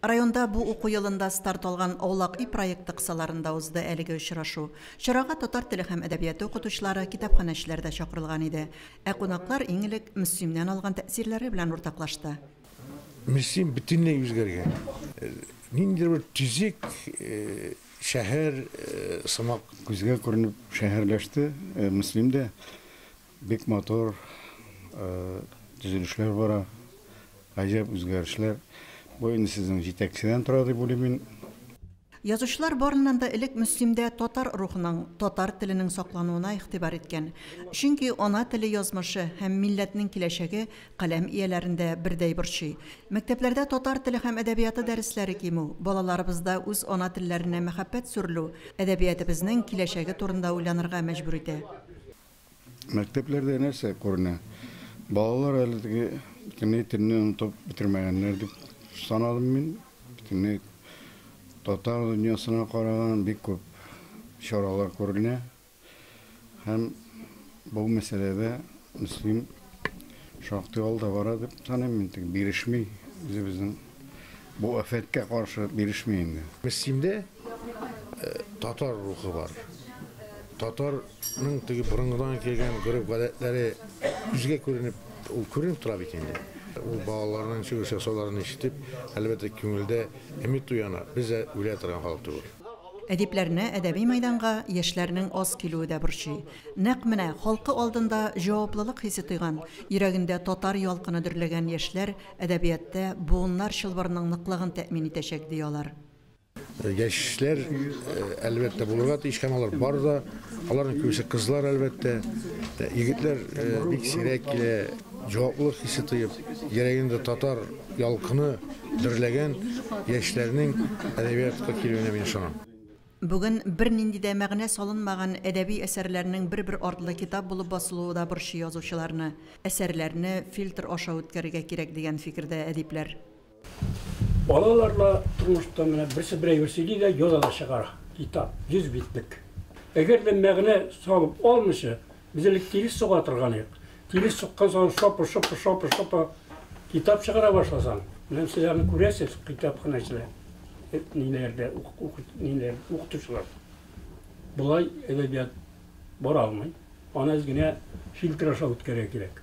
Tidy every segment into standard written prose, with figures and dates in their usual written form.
Районда бу уку елында старт алган Аулак өй проекты кысаларында узды әлеге очрашу. Чарага татар теле һәм әдәбияты укытучылары, китапханәчеләр дә чакырылган иде. Ә кунаклар иң элек Мөслимнән алган тәэсирләре белән уртаклашты. Мөслим бөтенләй үзгәргән. Ниндидер бер төзек шәһәр сымак. Күзгә күренеп шәһәрләште Мөслим дә. Бик матур төзелешләр бара, гаҗәп үзгәрешләр. Бу инде сезнең җитәкчедән тора дип уйлыйм мин. Язучылар барыннан да элек Мөслимдә татар рухының, татар теленең саклануына игътибар иткән. Чөнки ана теле язмышы һәм милләтнең киләчәге каләм ияләрен дә бердәй борчый. Мәктәпләрдә татар теле һәм әдәбияты дәресләре кимү, балаларыбызда үз ана телләренә мәхәббәт сүрелү әдәбиятебезнең киләчәге турында уйланырга мәҗбүр итә. Мәктәпләрдә нәрсә күренә? Балалар әле теге бөтенләй телне онытып бетермәгәннәр дип санадым мин. Бөтенләй татар дөньясына караган бик күп чаралар күренә. Һәм бу мәсьәләдә Мөслим шактый алда бара дип саныйм мин. Теге бирешми үзебезнең бу афәткә каршы бирешми инде. Мөслимдә татар рухы бар. Татарның теге борынгыдан килгән гореф-гадәтләре күзгә күренеп, ул күренеп тора бит инде. Ул балаларның чыгыш ясауларын ишетеп, әлбәттә, күңелдә өмет уяна. Без дә үлә торган халык түгел. Әдипләрне әдәби мәйданга яшьләрнең аз килүе дә борчый. Нәкъ менә халкы алдында җаваплылык хисе тойган, йөрәгендә татар ялкыны дөрләгән яшьләр әдәбиятта буыннар чылбырының ныклыгын тәэмин итәчәк, ди алар. Яшьләр, әлбәттә, булырга тиеш һәм алар бар да. Аларның күбесе кызлар, әлбәттә. Егетләр бик сирәк килә, җаваплылык хисе тоеп, йөрәгендә татар ялкыны дөрләгән яшьләрнең әдәбиятка килүенә мин ышанам. Бүген бернинди дә мәгънә салынмаган әдәби әсәрләрнең бер-бер артлы китап булып басылуы да борчый язучыларны. Әсәрләрне фильтр аша үткәрергә кирәк дигән фикердә әдипләр. Балалар да тормышта менә берсе бер әйбер сөйли дә яза да чыгара. Китап, 100 битлек. Әгәр дә мәгънә салып алмыйча, без элек тирес суга торган идек. Тирес суккан саен шопы, шопы, шопы, шопы китап чыгара башласаң, менә сез аны күрәсез, китапханәчеләр, ниләрдә, ниләр, укытучылар. Болай әдәбият бара алмый. Аны әз генә фильтр аша үткәрергә кирәк.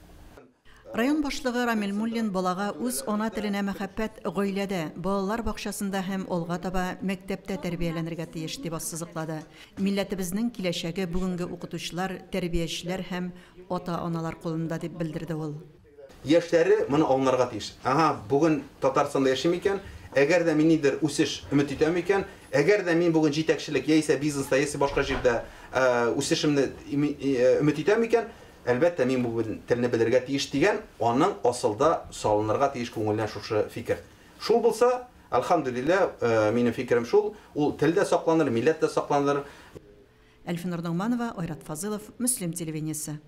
Район башлыгы Рамил Муллин балага үз ана теленә мәхәббәт гаиләдә, балалар бакчасында һәм алга таба мәктәптә тәрбияләнергә тиеш, дип ассызыклады. Милләтебезнең киләчәге бүгенге укытучылар, тәрбиячеләр һәм ата-аналар кулында, дип белдерде ул. Яшьләре моны аңларга тиеш. Ага, бүген Татарстанда яшим икән, әгәр дә мин нидер үсеш өмет итәм икән, әгәр дә мин бүген җитәкчелек яисә бизнеста, яисә башка җирдә үсешемне өмет итәм икән, Әлбәттә, мин бу телне белергә тиеш дигән, аның асылда салынырга тиеш күңеленә шушы фикер. Шул булса, әлхәмдүлилләһ, минем фикерем шул, ул тел дә сакланыр, милләт тә сакланыр. Әлфинур Ногманова, Айрат Фазылов, Мөслим телевидениесе.